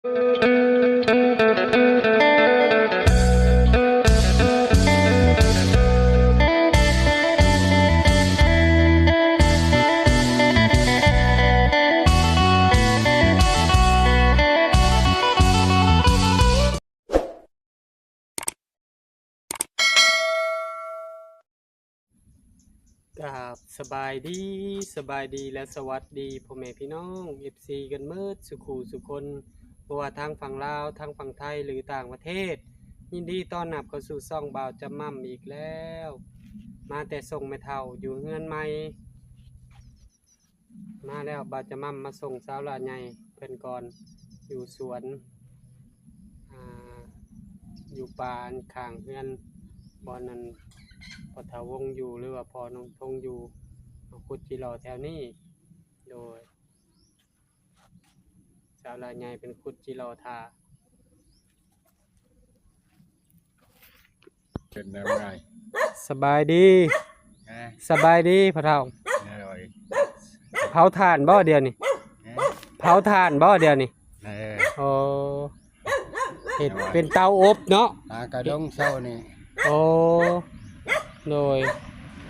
ກາບສະບາຍດີ, ສະບາຍດີ ແລະ ສະຫວັດດີພໍ່ແມ່ພີ່ນ້ອງ ເອັຟຊີ ກັນເໝິດສູ່ຄູ່ສູ່ຄົນ, ບໍ່ວ່າທາງຝັ່ງລາວ, ທາງຝັ່ງໄທ ຫຼື ຕ່າງປະເທດ. ຍິນດີຕ້ອນຮັບເຂົ້າສູ່ຊ່ອງບ່າວຈຳໝ່ຳອີກແລ້ວ. ມາແຕ່ສົ່ງແມ່ເຖົ້າຢູ່ເຮືອນໃໝ່. ມາແລ້ວ ບ່າວຈຳໝ່ຳມາສົ່ງສາວຫຼ້າໃຫຍ່ເພິ່ນກ່ອນ ຢູ່ສວນ ອ່າ ຢູ່ປ່າອັນຂ້າງເຮືອນ ບ່ອນນັ້ນພໍ່ເຖົ້າວົງຢູ່ ຫຼືວ່າພໍ່ນ້ອງທົງຢູ່ ມາຂຸດຈີຫຼໍ່ແຖວນີ້. ໂດຍ ສາວຫຼ້າໃຫຍ່ເພິ່ນຂຸດຈີຫຼໍ່ຖ້າ. ເປັນແນວໃດ? ສະບາຍດີ. ຮະ? ສະບາຍດີພໍ່ເຖົ້າ. ໂດຍ. ເຜົາຖ່ານບໍ່ດຽວນີ້? ຮະ? ເຜົາຖ່ານບໍ່ດຽວນີ້? ເອີ. ໂອ້ ເຮັດເປັນເຕົາອົບເນາະ. ຫາກະດົງເຊົ້ານີ້. ໂອ້ ໂດຍ.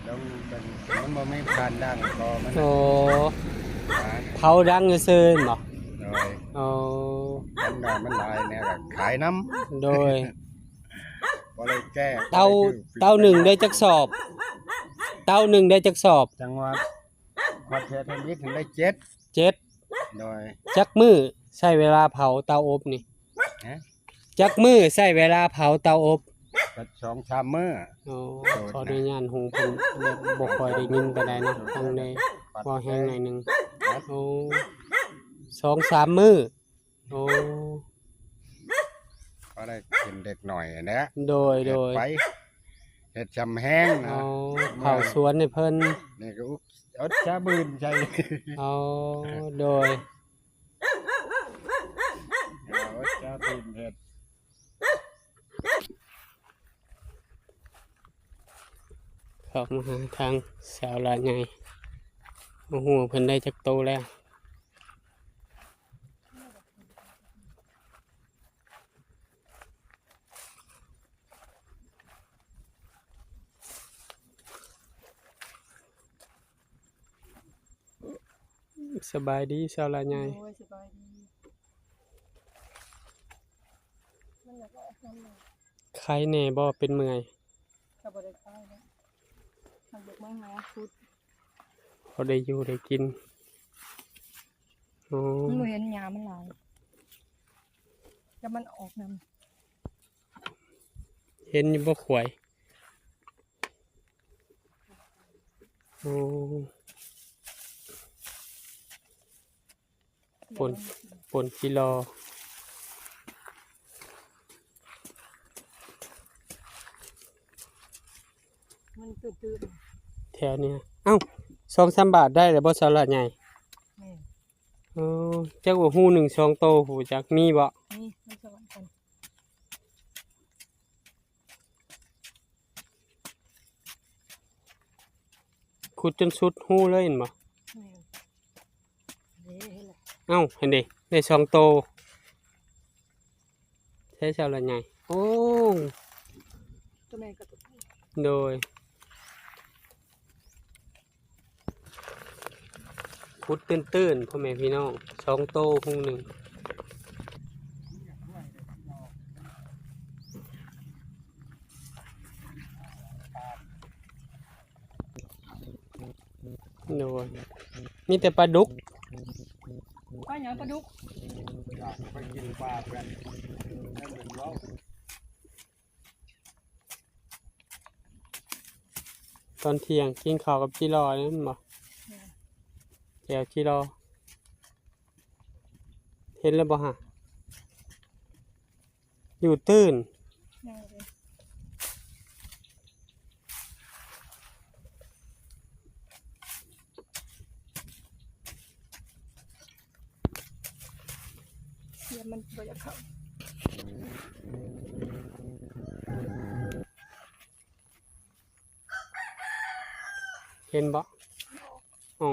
ດົງເປັນ ມັນບໍ່ມີຖ່ານດັງ ກໍມັນ. ໂອ້ ຫາ ເຜົາດັງຊື່ໆ ແມ່ນບໍ່? ໂດຍ. ໂອ້ ມັນ ມັນຫຼາຍແນວກໍຂາຍນຳ. ໂດຍ. ບໍ່ໄດ້ແກ້ ເຕົາ ບໍ່ໄດ້ຖືກ ເຕົາໜຶ່ງໄດ້ຈັກສອບ? ເຕົາໜຶ່ງໄດ້ຈັກສອບ? ຈັງຫວັດ ຮອດແຖວທຳອິດຫັ້ນໄດ້ເຈັດ. ເຈັດ. ໂດຍ. ຈັກມື້ໃຊ້ເວລາເຜົາເຕົາອົບນີ້? ຮະ? ຈັກມື້ໃຊ້ເວລາເຜົາເຕົາອົບ? ກໍສອງສາມມື້. ໂອ້ ໂດຍ. ຂໍອະນຸຍາດຫູເພິ່ນ ບໍ່ຄ່ອຍໄດ້ຍິນປານໃດເນາະ ທາງໃນເວົ້າແຮງໜ້ອຍໜຶ່ງ. ຮະ? ໂອ້ ສອງສາມມື້. ໂອ້ ພໍໄດ້ເປັນເດັກໜ້ອຍຫັ້ນແຫຼະ. ໂດຍ ໂດຍ. ເຮັດໄປ ເຮັດຊ່ຳແຮງນະ. ໂອ້ ເຜົາສວນໃຫ້ເພິ່ນ. ນີ້ກໍອຸດຊາບືນໃສ່. ໂອ້ ໂດຍ. ອຸດຊາບືນເຮັດ. ເຂົ້າມາຫາທາງສາວຫຼ້າໃຫຍ່ ບໍ່ຮູ້ວ່າເພິ່ນໄດ້ຈັກໂຕແລ້ວ. ສະບາຍດີສາວຫຼ້າໃຫຍ່. ໂດຍ ສະບາຍດີ. ມັນຢາກອອກນຳ. ໄຄແດ່ບໍ່? ເປັນເມື່ອຍ? ກໍບໍ່ໄດ້ໄຄແລ້ວ ມັນຢາກມາຫາຂຸດ ພໍໄດ້ຢູ່ໄດ້ກິນ. ໂອ້ ມັນບໍ່ເຫັນຫຍ້າມັນຫຼາຍ ແຕ່ມັນອອກນຳ. ເຫັນຢູ່ບໍ່ ຄວາຍ? ໂອ້ ປົນ ປົນຈີຫຼໍ່ ມັນຕື່ນໆ ແຖວນີ້. ເອົ້າ ສອງສາມບາດໄດ້ແລ້ວບໍ່ ສາວຫຼ້າໃຫຍ່? ແມ່ນ. ໂອ້ ຈັກວ່າຮູໜຶ່ງສອງໂຕ ຮູ້ຈັກມີບໍ່? ມີ ມັນສະຫວັນກັນ. ຂຸດຈົນສຸດຮູເລີຍແມ່ນບໍ່? ແມ່ນ. ເດ້ ເຫັນແລ້ວ. ເອົ້າ ເຫັນເດ້ ໄດ້ສອງໂຕ. ໃຊ້ສາວຫຼ້າໃຫຍ່. ໂອ້ ໂຕແມ່ກັບໂຕຜູ້. ໂດຍ. ຂຸດຕື້ນໆ ພໍ່ແມ່ພີ່ນ້ອງ ສອງໂຕ ຮຸ່ງໜຶ່ງ. ໂດຍ ມີແຕ່ປາດຸກ. ປາຫຍັງປາດຸກ? ຢາກໄປກິນປາເພື່ອນ. ຕອນທ່ຽງກິນເຂົ້າກັບຈີຫຼໍ່ນັ້ນບໍ່? ແຈ່ວຈີຫຼໍ່. ເຫັນແລ້ວບໍ່ຫະ? ຢູ່ຕື້ນ. ມັນບໍ່ຢາກເຂົ້າ. ເຫັນບໍ່? ອໍ.